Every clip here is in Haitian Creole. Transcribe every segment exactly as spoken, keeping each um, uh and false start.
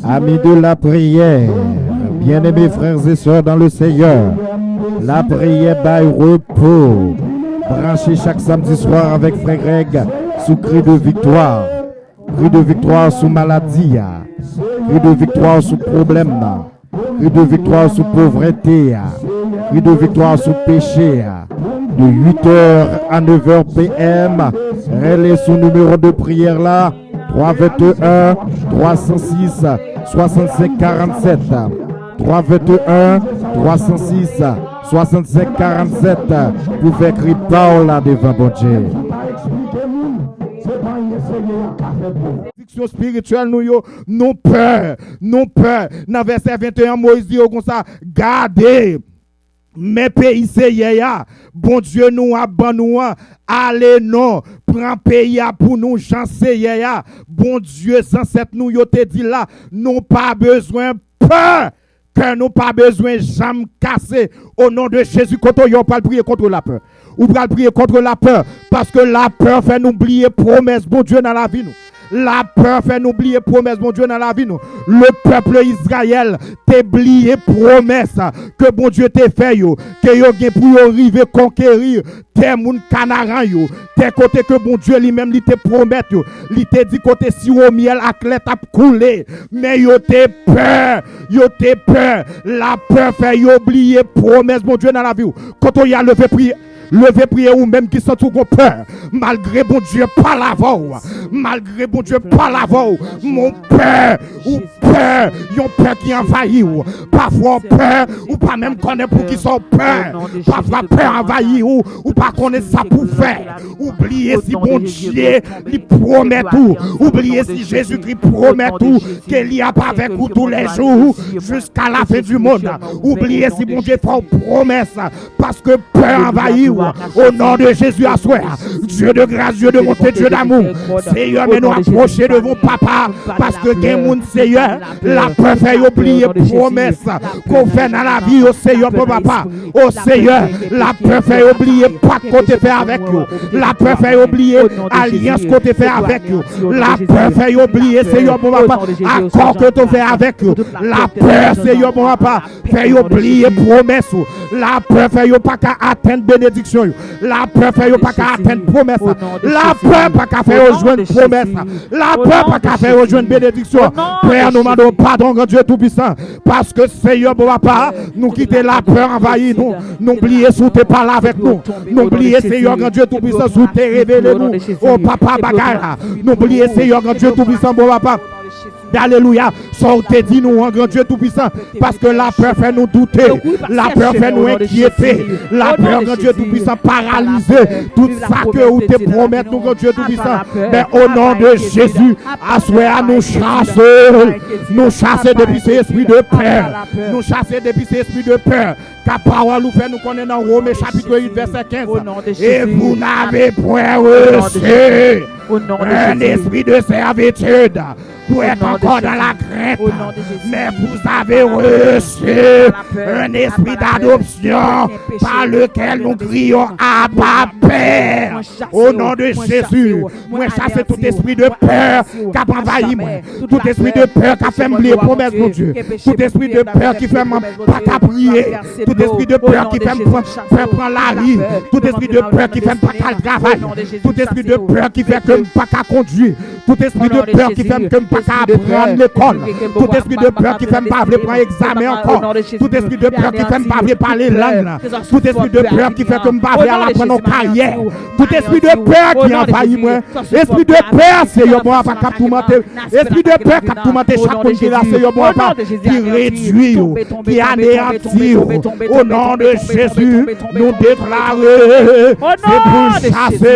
Amis de la prière, bien-aimés frères et sœurs dans le Seigneur, la prière bay repo. Branche chak samdi swa avèk Frè Greg sou Kri de Viktwa. Kri de viktwa sou maladi a. Kri de viktwa sou pwoblèm nan. Kri de viktwa sou povrete a. Kri de viktwa sou peche a. De huit heures à neuf heures P M, rele sou nimewo de priyè la, twa venteyen, twa san sis, swasannsenk karannsèt. Twa venteyen, twa san sis, swasannsenk karannsèt, pou fè kri pa w la devan Bondye. Addiction spirituelle nou yo, nou pè, nou pè. Nan vèsè venteyen, Moyiz di yo konsa, gade, men peyi Seyè a, Bondye nou ap ban nou an, ale non, pran peyi a pou nou jan Seyè a, Bondye zansèt nou yo te di la, nou pa bezwen pè. Kè nou pa bezwen janm kase. O non de Jezi, kote w ye, w pral priye kont lapè. Ou pral priye kont lapè, paske lapè fè nou bliye pwomès Bondye nan lavi nou. Lapè fè nou bliye pwomès Bondye nan lavi nou. Le peuple Israël te bliye pwomès ke Bondye te fè yo, ke yo gen pou yo rive konkeri tè moun Kanaran yo, tè kote ke Bondye li menm li te pwomèt yo. Li te di kote siwo, myèl ak lè t ap koule. Men yo te pè, yo te pè. Lapè fè yo bliye pwomès Bondye nan lavi w. Kote w ye a, leve priye. Leve priye ou menm ki santi w gon pè. Malgre Bondye pale avè w. Malgre Bondye pale avè w. Mon pè, ou pè, yon pè ki anvayi w. Pafwa w pè, ou pa menm konnen poukisa w pè. Pafwa pè anvayi w, ou pa konnen sa pou w fè. Ou bliye si Bondye li pwomèt ou. Ou bliye si Jezikri pwomèt ou ke li ap avèk ou toulèjou jiska lafen di mond. Ou bliye si Bondye fè w pwomès. Paske pè anvayi w. O non de Jezi, aswè a, Dieu de grâce, Dieu de bonté, Dieu d'amour. Seyè, men nou apwoche devan Papa, paske gen moun, Seyè, lapè fè yo bliye pwomès ke w fè nan lavi yo, Seyè, bon Papa. O Seyè, lapè fè yo bliye pak ke w te fè avèk yo. Lapè fè yo bliye alyans ke w te fè avèk yo. Lapè fè yo bliye, Seyè, bon Papa, akò ke w te fè avèk yo. Lapè, Seyè, bon Papa, fè yo bliye pwomès ou. Lapè fè yo pa ka atenn benediksyon yo. Lapè fè yo pa ka atenn pwomès la. Lapè pa ka fè yo jwenn pwomès la. Lapè pa ka fè yo jwenn benediksyon. Pè, nou mande w padon, Gran Dye Toupisan, paske, Seyè, bon Papa, nou kite lapè anvayi nou. Nou bliye si w te pale avèk nou. Nou bliye, Seyè, Gran Dye Toupisan, si w te revele nou, o Papa, bagay la. Nou bliye, Seyè, Gran Dye Toupisan, bon Papa, alelouya, sa w te di nou an, Gran Dye Toupisan, paske lapè fè nou doute, lapè fè nou enkyete, lapè, Gran Dye Toupisan, paralize tout sa ke ou te pwomèt nou, Gran Dye Toupisan. Men o non de Jezi, aswè a, nou chase, nou chase depi se espri de pè, nou chase depi se espri de pè. Ka pawòl ou fè nou konnen nan Wome chapit uit vèsè kenz. Et vous n'avez point reçu un esprit de servitude pour être encore dans la crainte, mais vous avez reçu un esprit d'adoption par lequel nous crions, Abba, Père. Au nom de Jésus, mwen chase tout espri de pè k ap anvayi mwen. Tout espri de pè k ap fè m bliye pwomès Bondye. Tout espri de pè ki fè m pa ka priye. Tout espri de pè ki fè m pran, fè pran lari. Tout espri de pè ki fè m pa ka al travay. Tout espri de pè ki fè ke m pa ka kondui. Tout espri de pè ki fè m ke m pa ka aprann lekòl. Tout espri de pè ki fè m pa vle pran egzamen ankò. Tout espri de pè ki fè m pa vle pale lang nan. Tout espri de pè ki fè ke m pa vle al aprann yon karyè. Tout espri de pè ki anvayi mwen. Espri de pè, Seyè, bon Papa, k ap toumante. Espri de pè k ap toumante chak moun ki la, Seyè, bon Papa, ki redui yo, ki aneyanti yo. O non de Jezi, nou deklare, se pou chase,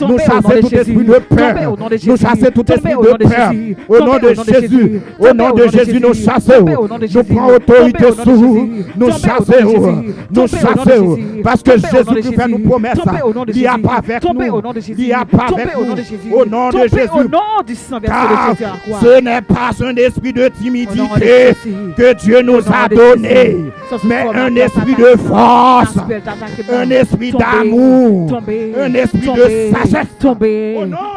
nou chase tout espri de pè. Nou chase tout espri de pè. O non de Jezi, o non de Jezi, nou chase w. Nou pran otorite sou ou. Nou chase w. Nou chase w. Paske Jezi ki fè nou pwomès, li ap avèk nou. Li ap avèk nou. O non de Jezi. Car ce n'est pas un esprit de timidité que Dieu nous a donné, mais un esprit de force, un esprit d'amour, un esprit de sagesse. Tonbe,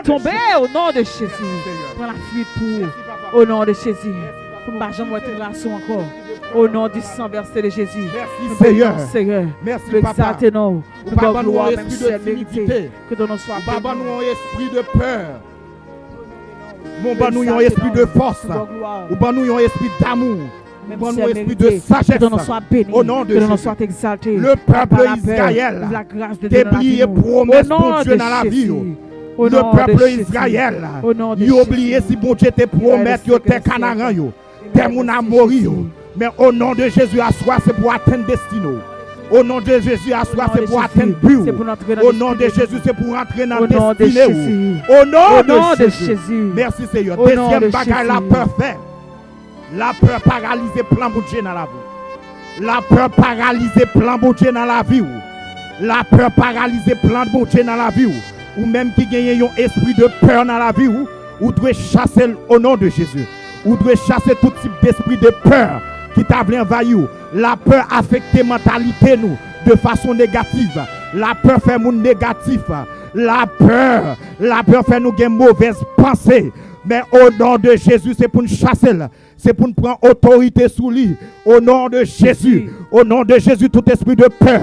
tonbe, o non de Jezi. Pran la fuit pou ou. O non de Jezi. Pou m pa janm wè tras ou ankò. O non di san vèse de Jezi. Mèsi, Seyè. Seyè. Mèsi, Papa. Nou egzalte non w. Nou ba w glwa, menm sèl merite. Ke ton non swa beni. Ou pa ban nou yon espri de pè. Men w ban nou yon espri de fòs. Ou ban nou yon espri damou. Ou ban nou yon espri de sajès. O non de Jezi. Le pèp Izrayèl te bliye pwomès Bondye nan lavi yo. Le pèp Izrayèl, yo bliye si Bondye te pwomèt yo tè Kanaran yo, tè moun Amori yo. Men o non de Jezi, aswè a se pou atenn destine w. O non de Jezi, aswè a se pou atenn bi w. O non de Jezi, se pou rantre nan destine w. O non de Jezi. Mèsi, Seyè. Dezyèm bagay lapè fè. Lapè paralize plan Bondye nan lavi w. Lapè paralize plan Bondye nan lavi w. Lapè paralize plan Bondye nan lavi w. Ou menm ki genyen yon espri de pè nan lavi w, ou dwe chase l o non de Jezi. Ou dwe chase tout tip despri de pè ki ta vle anvayi w. Lapè afekte mantalite nou de fason negatif. Lapè fè moun negatif. Lapè, lapè fè nou gen movèz panse. Men o non de Jezi, se pou n chase l. Se pou n pran otorite sou li. O non de Jezi. O non de Jezi, tout espri de pè.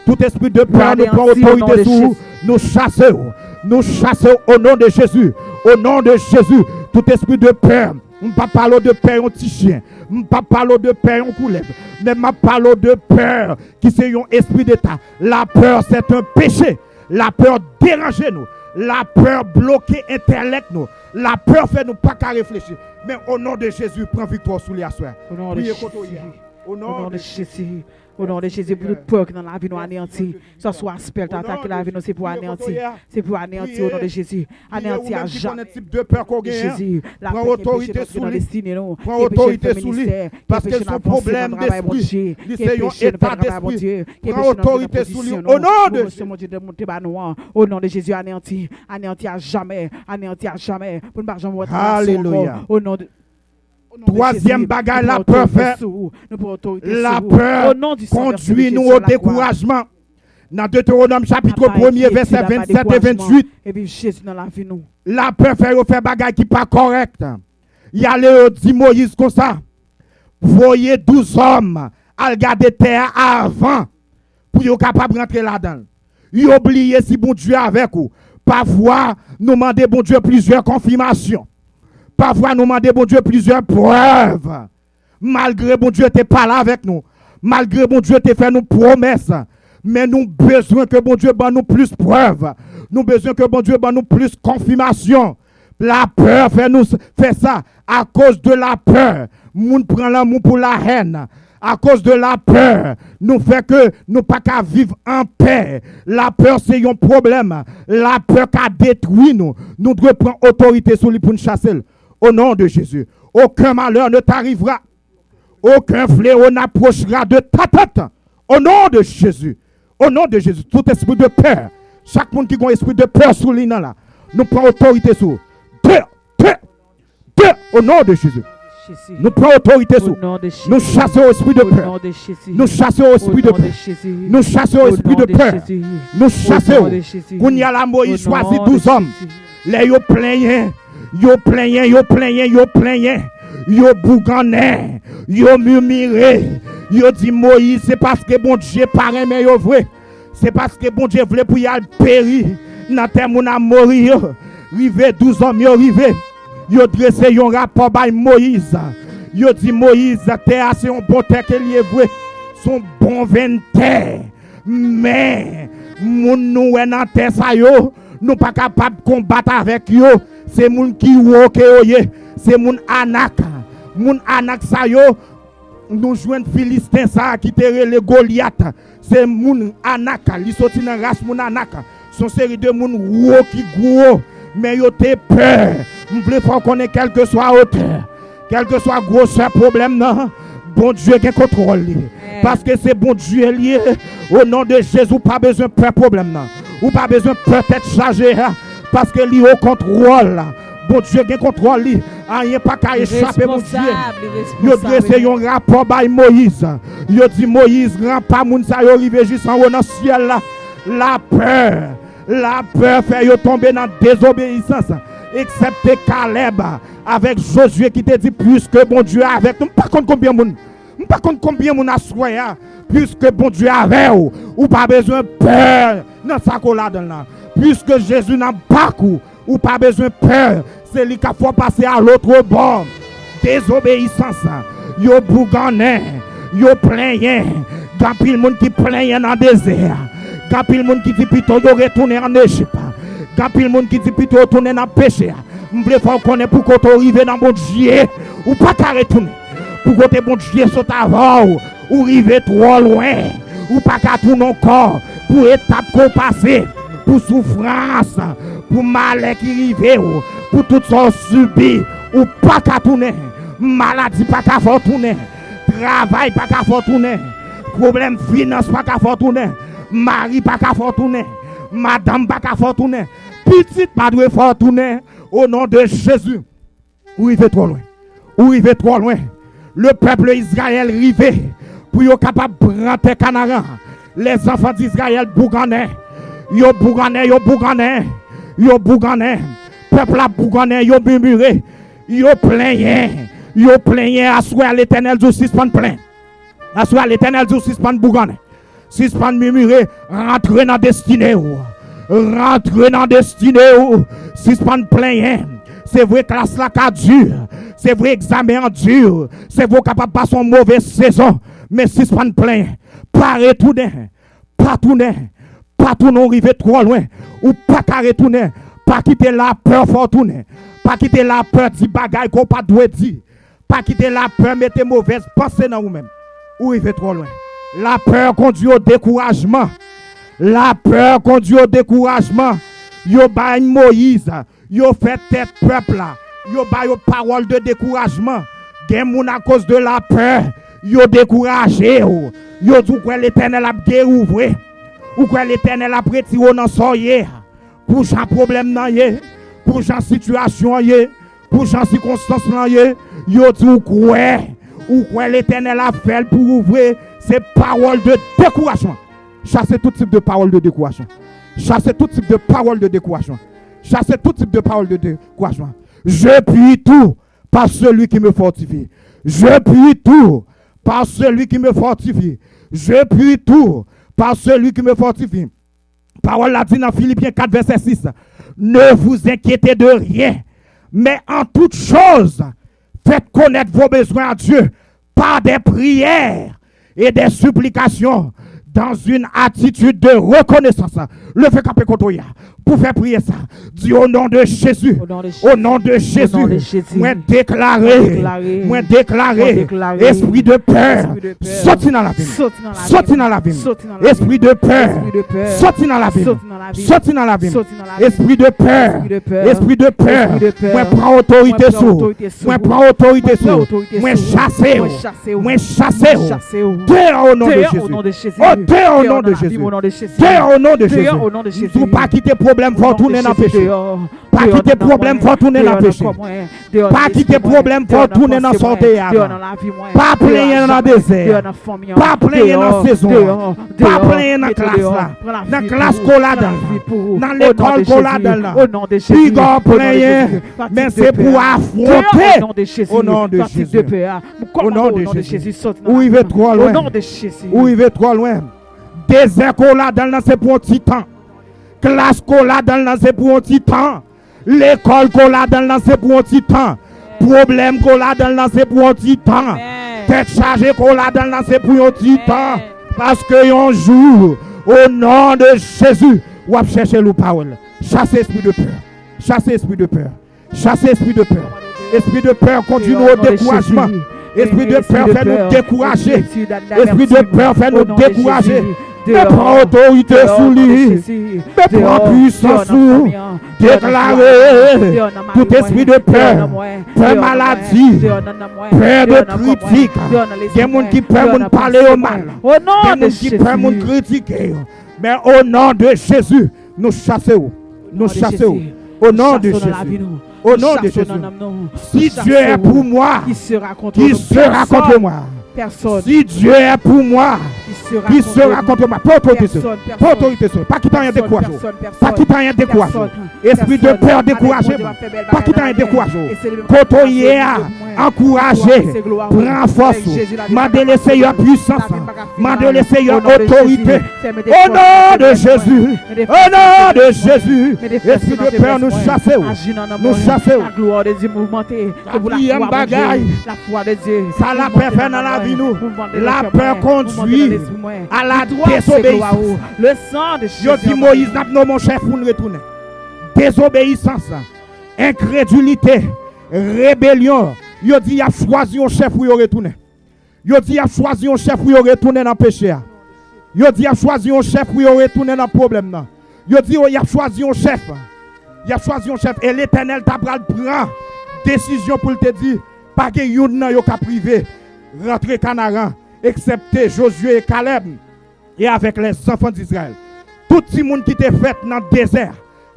Tout espri de pè, nou pran otorite sou ou. Nou chase w. Nou chase w o non de Jezi. O non de Jezi, tout espri de pè. M pa pale w de pè yon ti chen. M pa pale w de pè yon koulèv. Men m ap pale w de pè ki se yon espri de ta. Lapè, c'est un péché. Lapè deranje nou. Lapè bloke entèlèk nou. Lapè fè nou pa ka reflechi. Men o non de Jezi, pran viktwa sou li aswè. Priye kote w ye a. O non de Jezi. O non de Jezi, pou tout pè ki nan lavi nou aneyanti. Swa sou aspè l ta atake lavi nou, se pou aneyanti. Se pou aneyanti o non de Jezi. Aneyanti a jamè. Jezi, lapè ki enpeche n antre nan destine nou, ki enpeche n fè ministè, ki enpeche n avanse nan travay Bondye, ki enpeche n fè travay Bondye, ki enpeche n antre nan pozisyon nou, pwomosyon Bondye te monte ba nou an. O non de Jezi, aneyanti, aneyanti a jamè, aneyanti a jamè, pou n pa janm wè tras ou ankò. O non de Twazyèm bagay lapè fè, lapè kondui nou o dekourajman. Nan Detewonòm chapit premye, vèsè vennsèt e venntuit, lapè fè yo fè bagay ki pa kòrèk. Y ale, yo di Moyiz konsa, voye douz òm al gade tè a avan pou yo kapab rantre ladan l. Yo bliye si Bondye avèk ou. Pafwa, nou mande Bondye plizyè konfimasyon. Pafwa, nou mande Bondye plizyè prèv. Malgre Bondye te pale avèk nou, malgre Bondye te fè nou pwomès, men nou bezwen ke Bondye ban nou plis prèv. Nou bezwen ke Bondye ban nou plis konfimasyon. Lapè fè nou s- fè sa. Akoz de lapè, moun pran lanmou pou lahèn. Akoz de lapè, nou fè ke nou pa ka viv an pè. Lapè se yon pwoblèm. Lapè ka detwi nou. Nou dwe pran otorite sou li pou n chase l. Au nom de Jésus, aucun malheur ne t'arrivera. Aucun fléau n'approchera de ta tente. Au nom de Jésus. Au nom de Jésus. Tout espri de pè. Chak moun ki gon espri de pè sou li nan la. Nou pran otorite sou. De, de, de. Au nom de Jésus. Nou pran otorite sou. Nou chase espri de pè. Nou chase espri de pè. Nou chase espri de pè. Nou chase. Kounye a la, Moyiz chwazi douz òm. Lè yo plenyen, yo plenyen, yo plenyen, yo plenyen, yo bougannen, yo mimire, yo di Moyiz se paske Bondye pa renmen yo vre. Se paske Bondye vle pou y al peri nan tè moun Amori yo. Rive douz òm yo rive. Yo drese yon rapò bay Moyiz. Yo di Moyiz, tè a se yon bon tè ke l ye vre. Se yon bon venn tè. Men, moun nou wè nan tè sa yo, nou pa kapab konbat avèk yo. Se moun ki wo ke yo ye. Se moun Anak. Moun Anak sa yo, nou jwenn Filisten sa a ki te rele Golyat. Se moun Anak. Li soti nan ras moun Anak. Se yon seri de moun wo ki gwo. Men yo te pè. M vle fè w konnen, kèlkeswa wotè, kèlkeswa gwosè pwoblèm nan, Bondye gen kontwòl li. Paske se Bondye l ye. O non de Jezi, ou pa bezwen pè pwoblèm nan. Ou pa bezwen pè tèt chaje a. Paske li o kontwòl. Bondye gen kontwòl li. Anyen pa ka echape Bondye. Yo drese yon rapò bay Moyiz. Yo di Moyiz, ranpa moun sa yo rive jis anwo nan syèl la. Lapè. Lapè fè yo tonbe nan dezobeyisans. eksepte Kalèb avèk Jozye ki te di, "Puiske Bondye avèk nou." M pa konn konbyen moun, m pa konn konbyen moun aswè a, puiske Bondye avè w, ou pa bezwen pè nan sa ke w ladan l lan. Puiske Jezi nan bak ou, ou pa bezwen pè, se li k ap fè w pase a lòt bò. Dezobeyisans, yo bougannen, yo plenyen. Gen anpil moun ki plenyen nan dezè a. Gen anpil moun ki di pito yo retounen ann Ejip. Gen anpil moun ki di pito yo tounen nan peche a. M vle fè w konnen pou kote w rive nan Bondye, ou pa ka retounen. Pou kote Bondye sot avè w, ou rive twò lwen. Ou pa ka tounen ankò pou etap ke w pase, pou soufrans, pou malè ki rive w, pou tout sa w sibi. Ou pa ka tounen. Maladi pa ka fè w tounen. Travay pa ka fè w tounen. Pwoblèm finans pa ka fè w tounen. Mari pa ka fè w tounen. Madanm pa ka fè w tounen. Pitit pa dwe fè w tounen. O non de Jezi. Ou rive twò lwen. Ou rive twò lwen. Le peuple Israël rive pou yo kapab pran tè Kanaran. Les enfants d'Israël bougannen. Yo bougannen, yo bougannen. Yo bougannen. Pèp la bougannen, yo mimire. Yo plenyen. Yo plenyen. Aswè a, Letènèl di w sispann plenyen. Aswè a, Letènèl di w sispann bougannen. Sispann mimire, rantre nan destine w. Rantre nan destine w. Sispann plenyen. Se vre klas la ka di. Se vre egzamen an di. Se vre w kapab pase yon move sezon. Men sispann plenyen. Pa retounen. Pa tounen. Pa tounen, w rive twò lwen. Ou pa ka retounen. Pa kite lapè fè w tounen. Pa kite lapè di bagay ke w pa dwe di. Pa kite lapè mete movèz panse nan ou menm. Ou rive twò lwen. Lapè kondui o dekourajman. Lapè kondui o dekourajman. Yo bay Moyiz, yo fè tèt pèp la. Yo ba yo pawòl de dekourajman. Gen moun akoz de lapè, yo dekouraje w. Yo di w kwè Letènèl ap geri w vre. Ou kwè Letènèl ap retire w nan sa w ye a. Pou jan pwoblèm nan ye, pou jan sitiyasyon an ye, pou jan sikonstans lan ye, yo di w kwè, ou kwè Letènèl ap fè l pou ou vre, se pawòl de dekourajman. Chase tout tip de pawòl de dekourajman. Chase tout tip de pawòl de dekourajman. Chase tout tip de pawòl de dekourajman. Je puis tout par celui qui me fortifie. Je puis tout par celui qui me fortifie. Je puis tout par celui qui me fortifie. Pawòl la di nan Filipyen kat vèsè sis, ne vous inquiétez de rien, mais en toute chose, faites connaître vos besoins à Dieu par des prières et des supplications dans une attitude de reconnaissance. Leve kanpe kote w ye a pou fè priyè sa. Di, au nom de Jésus, au nom de Jésus, mwen deklare, mwen deklare, espri de pè, soti nan lavi m. Soti nan lavi m. Espri de pè, soti nan lavi m. Soti nan lavi m. Espri de pè, espri de pè, mwen pran otorite sou, mwen pran otorite sou, mwen chase w, mwen chase w. Deyò o non de Jezi. O deyò o non de Jezi. Deyò o non de Jezi. M di w pa kite pwoblèm fè w tounen nan peche. Pa kite pwoblèm fè w tounen nan peche. Pa kite pwoblèm fè w tounen nan sa w te ye a. Pa plenyen nan dezè. Pa plenyen nan sezon an. Pa plenyen nan klas la. Nan klas ke w ladan l lan. Nan lekòl ke w ladan l lan. Piga w plenyen, men se pou w afwonte. O non de Jezi. O non de Jezi. Ou rive twò lwen. Ou rive twò lwen. Dezè ke w ladan l lan, se pou yon ti tan. Klas ke w ladan l lan, se pou yon ti tan. Lekòl ke w ladan l lan, se pou yon ti tan. Pwoblèm ke w ladan l lan, se pou yon ti tan. Tèt chaje ke w ladan l lan, se pou yon ti tan. Paske yon jou, o non de Jezi, w ap chèche l ou pa wè l. Chase espri de pè. Chase espri de pè. Chase espri de pè. Espri de pè kondui nou o dekourajman. Espri de pè fè nou dekouraje. Espri de pè fè nou dekouraje. Men pran otorite sou li. Men pran pwisans ou. Deklare tout espri de pè. Pè maladi. Pè de kritik. Gen moun ki pè moun pale yo mal. Gen moun ki pè moun kritike yo. Men o non de Jezi, nou chase w. Nou chase w. O non de Jezi. O non de Jezi. Si Dieu est pour moi, qui sera contre moi? Si Dieu est pour moi, qui sera contre moi? Pran otorite sou. Pran otorite sou. Pa kite anyen dekouraje w. Pa kite anyen dekouraje w. Espri de pè dekouraje m. Pa kite anyen dekouraje w. Kote w ye a, ankouraje, pran fòs ou. Mande le Seyè pwisans. Mande le Seyè otorite. O non de Jezi. O non de Jezi. Espri de pè, nou chase w. Nou chase w. Katriyèm bagay, sa lapè fè nan lavi nou. Lapè kondui a la désobéissance. Yo di Moyiz n ap nonmen yon chèf pou n retounen. Désobéissance, incrédulité, rébellion. Yo di y ap chwazi yon chèf pou yo retounen. Yo di y ap chwazi yon chèf pou yo retounen nan peche a. Yo di y ap chwazi yon chèf pou yo retounen nan pwoblèm nan. Yo di y ap chwazi yon chèf. Y ap chwazi yon chèf. E Letènèl ta pral pran desizyon pou l te di, pa gen youn nan yo k ap rive rantre Kanaran, eksepte Jozye e Kalèb, e avèk lèzanfan d Izrayèl. Tout timoun ki te fèt nan dezè,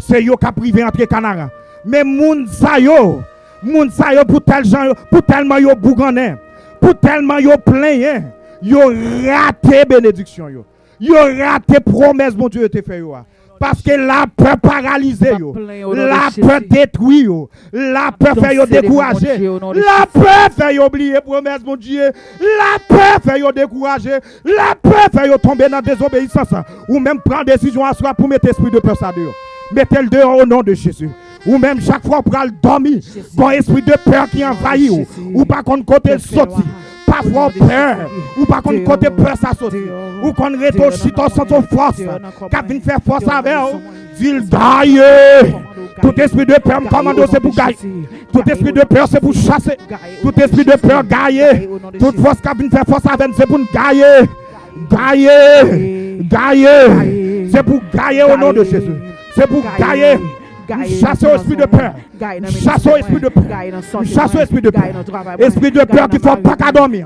se yo k ap rive antre Kanaran. Men moun sa yo, moun sa yo, pou tèl jan yo, pou tèlman yo bougannen, pou tèlman yo plenyen, yo rate benediksyon yo. Yo rate pwomès Bondye yo te fè yo a. Paske lapè paralize yo. Lapè detwi yo. Lapè fè yo dekouraje. Lapè fè yo bliye pwomès Bondye. Lapè fè yo dekouraje. Lapè fè yo tonbe nan dezobeyisans. Ou menm pran desizyon aswè pou mete espri de pè sa deyò. Mete l deyò o non de Jezi. Ou menm chak fwa w pral dòmi, gon espri de pè ki anvayi w. Ou pa konn kote l soti. Pafwa w pè. Ou pa konn kote pè sa soti. Ou konn rete w chita w santi w fòs k ap vin fè fòs avè w. Di l gaye. Tout espri de pè m kòmande w se pou gaye. Tout espri de pè se pou chase. Tout espri de pè gaye. Tout fòs k ap vin fè fòs avè n se pou n gaye. Gaye. Gaye. Se pou gaye o non de Jezi. Se pou gaye. M chase w espri de pè. M chase w espri de pè. M chase w espri de pè. Espri de pè ki fè w pa ka dòmi.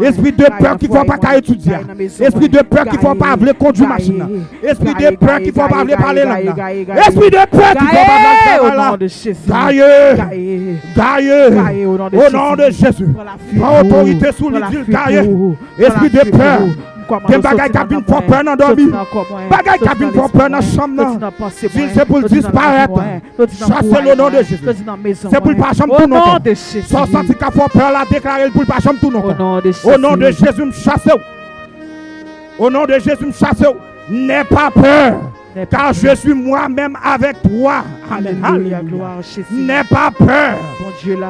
Espri de pè ki fè w pa ka etidye. Espri de pè ki fè w pa vle kondui machin nan. Espri de pè ki fè w pa vle pale lang nan. Espri de pè ki fè w pa vle al travay la. Gaye. Gaye. O non de Jezi. Pran otorite sou li, di l gaye. Espri de pè. Gen bagay k ap vin fè w pè nan dòmi. Bagay k ap vin fè w pè nan chanm nan. Di l se pou l disparèt. Chase l o non de Jezi. Se pou l pa janm tounen ankò. Sa w santi k ap fè w pè la, deklare l pou l pa janm tounen ankò. O non de Jezi, m chase w. O non de Jezi, m chase w. N'aie pas peur, car je suis moi-même avec toi. Amen. Alléluia. N'aie pas peur,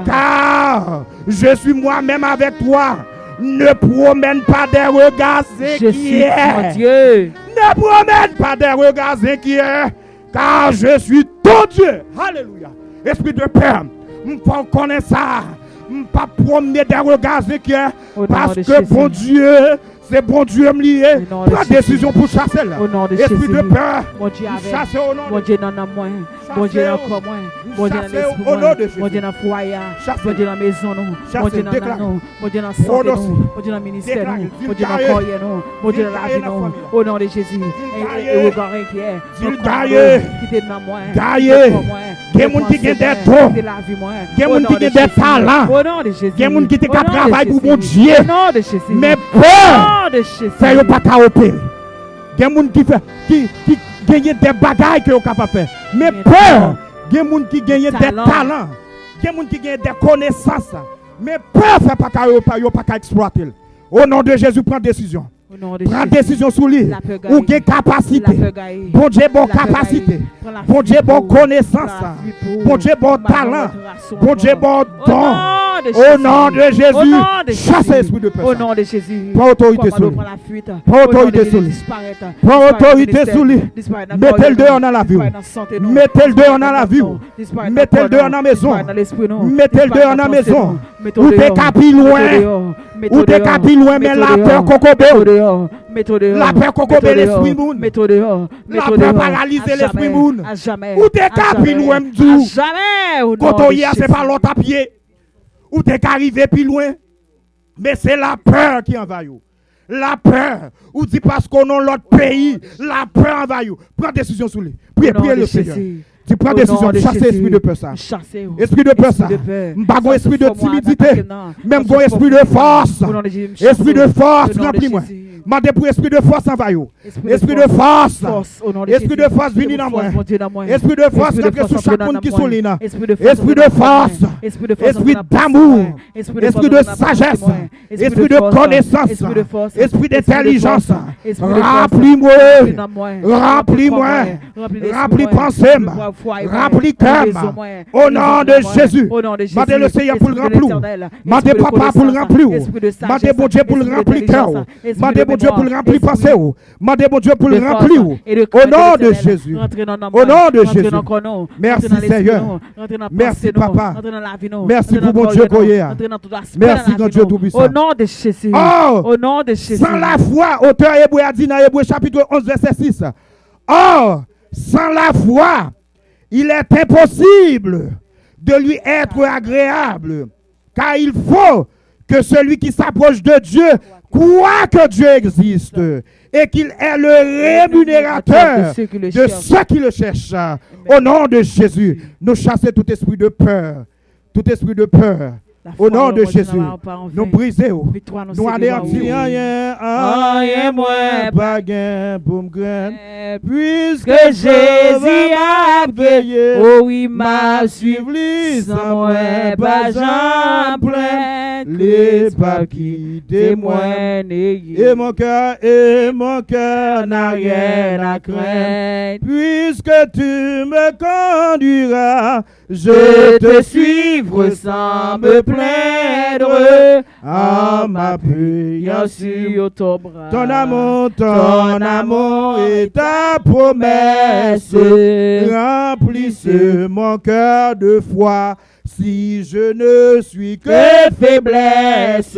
car je suis moi-même avec toi. Ne promène pas des regards inquiets. Ne promène pas des regards inquiets, car je suis ton Dieu. Alléluia. Espri de pè, m fè w konnen sa. M p ap pwomne de rega enkyè, paske Bondye, se Bondye m li ye. Pran desizyon pou chase l. Espri de pè, m chase w o non de Jezi. Bondye nan nanm mwen, Bondye nan kò mwen, Bondye nan lespri mwen, Bondye nan fwaye a, Bondye nan mezon nou, Bondye nan nanm nou, Bondye nan sante nou, Bondye nan ministè nou, Bondye nan karyè nou, Bondye nan lavi nou. O non de Jezi, e rega enkyè, kite nan mwen, kite kò mwen, kite pansè mwen, kite lavi mwen. Gen moun ki gen de talan. Gen moun ki te ka travay pou Bondye. Men pè fè yo pa ka opere. Gen moun ki fè, ki, ki genyen de bagay ke yo kapab fè. Men pè, gen moun ki genyen de talan. Gen moun ki genyen de konesans. Men pè fè pa ka, yo pa, yo pa ka eksplwate l. O non de Jezi, pran desizyon. Pran desizyon sou li. Ou gen kapasite. Bondye ba w kapasite. Bondye ba w konesans. Bondye ba w talan. Bondye ba w don. O non de Jezi, chase espri de pè sa. Pran otorite sou li. Pran otorite sou li. Pran otorite sou li. Mete l deyò nan lavi w. Mete l deyò nan lavi w. Mete l deyò nan mezon. Mete l deyò nan mezon. Ou te ka pi lwen. Ou te ka pi lwen, men lapè kokobe w. Lapè kokobe lespri moun. Lapè paralize lespri moun. Ou te ka pi lwen, m di w. Kote w ye a, se pa lòt ap ye. Ou te ka rive pi lwen. Men se lapè ki anvayi w. Lapè. Ou di paske w nan lòt peyi, lapè anvayi w. Pran desizyon sou li. Priye, priye le Senyè. Di, pran desizyon, m chase espri de pè sa. Espri de pè sa. M pa gon espri de timidite. Men m gon espri de fòs. Espri de fòs, ranpli mwen. Mande pou espri de fòs anvayi w. Espri de fòs. Espri de fòs vini nan mwen. Espri de fòs k ap sou chak moun ki sou liy nan. Espri de fòs. Espri damou. Espri de sajès. Espri de konesans. Espri de entèlijans. Ranpli mwen. Ranpli mwen. Ranpli panse m. Ranpli kè m. O non de Jezi. Mande le Seyè pou l ranpli w. Mande papa pou l ranpli w. Mande Bondye pou l ranpli kè w. Mande Bondye pou l ranpli panse w. Mande Bondye pou l ranpli w. O non de Jezi. O non de Jezi. Mèsi Seyè. Mèsi papa. Mèsi pou Bondye ke w ye a. Mèsi Gran Dye Toupisan. O non de Jezi. O non de Jezi. San lafwa, otè Ebre a di nan Ebre chapit onz vèsè sis. Or, sans la foi, il est impossible de lui être agréable, car il faut que celui qui s'approche de Dieu croit que Dieu existe et qu'il est le rémunérateur de ceux qui le cherchent. Au nom de Jésus, nous chassons tout esprit de peur, tout esprit de peur. O non de Jezi, nou brize w. Nou aneyanti anyen, anyen mwen pa gen pou m krenn. Piske Jezi ap veye, o wi, m ap swiv li san mwen pa janm plenn. Li p ap kite mwen neye. Et mon cœur, et mon cœur n'a rien à craindre, puisque tu me conduiras. Je te suivrai sans me plaindre, en m'appuyant sur ton bras. Ton amour, ton amour et ta promesse remplissent mon cœur de foi. Si je ne suis que faiblesse,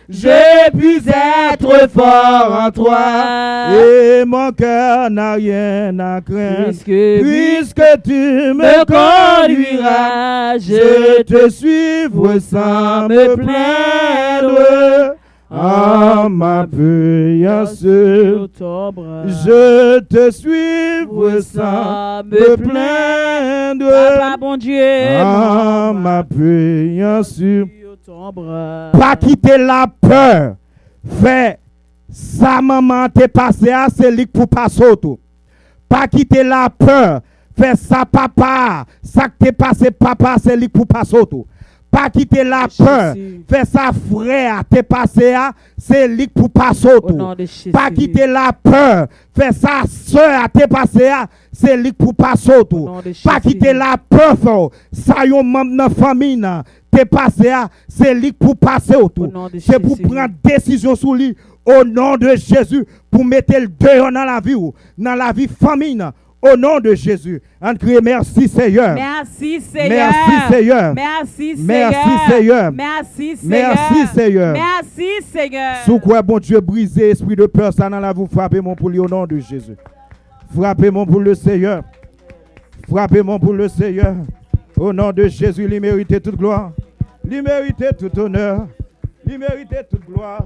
je puis être fort en toi, et mon cœur n'a rien à craindre, puisque tu me conduiras, je te suivrai sans me plaindre, en m'appuyant sur ton bras. Je te suivrai sans me plaindre, Papa Bondye, en m'appuyant sur ton bras. Pa kite lapè fè sa manman an te pase a, se li k pou pase w tou. Pa kite lapè fè sa papa a, sa k te pase papa a, se li k pou pase w tou. Pa kite lapè fè sa frè a te pase a, se li k pou pase w tou. Pa kite lapè fè sa sè a te pase a, se li k pou pase w tou. Pa kite lapè fè w sa yon manm nan fanmi nan te pase a, se li k pou pase w tou. Se pou pran desizyon sou li. O non de Jezi, pou mete l deyò nan lavi w, nan lavi fanmi nan. O non de Jezi, ann kriye: Mèsi Seyè. Mèsi Seyè. Mèsi Seyè. Mèsi Seyè. Mèsi Seyè. Si w kwè Bondye brize espri de pè sa nan lavi w, frape men w pou li o non de Jezi. Frape men w pou le Seyè. Frape men w pou le Seyè. O non de Jezi, li merite tout glwa. Li merite tout onè. Li merite tout glwa.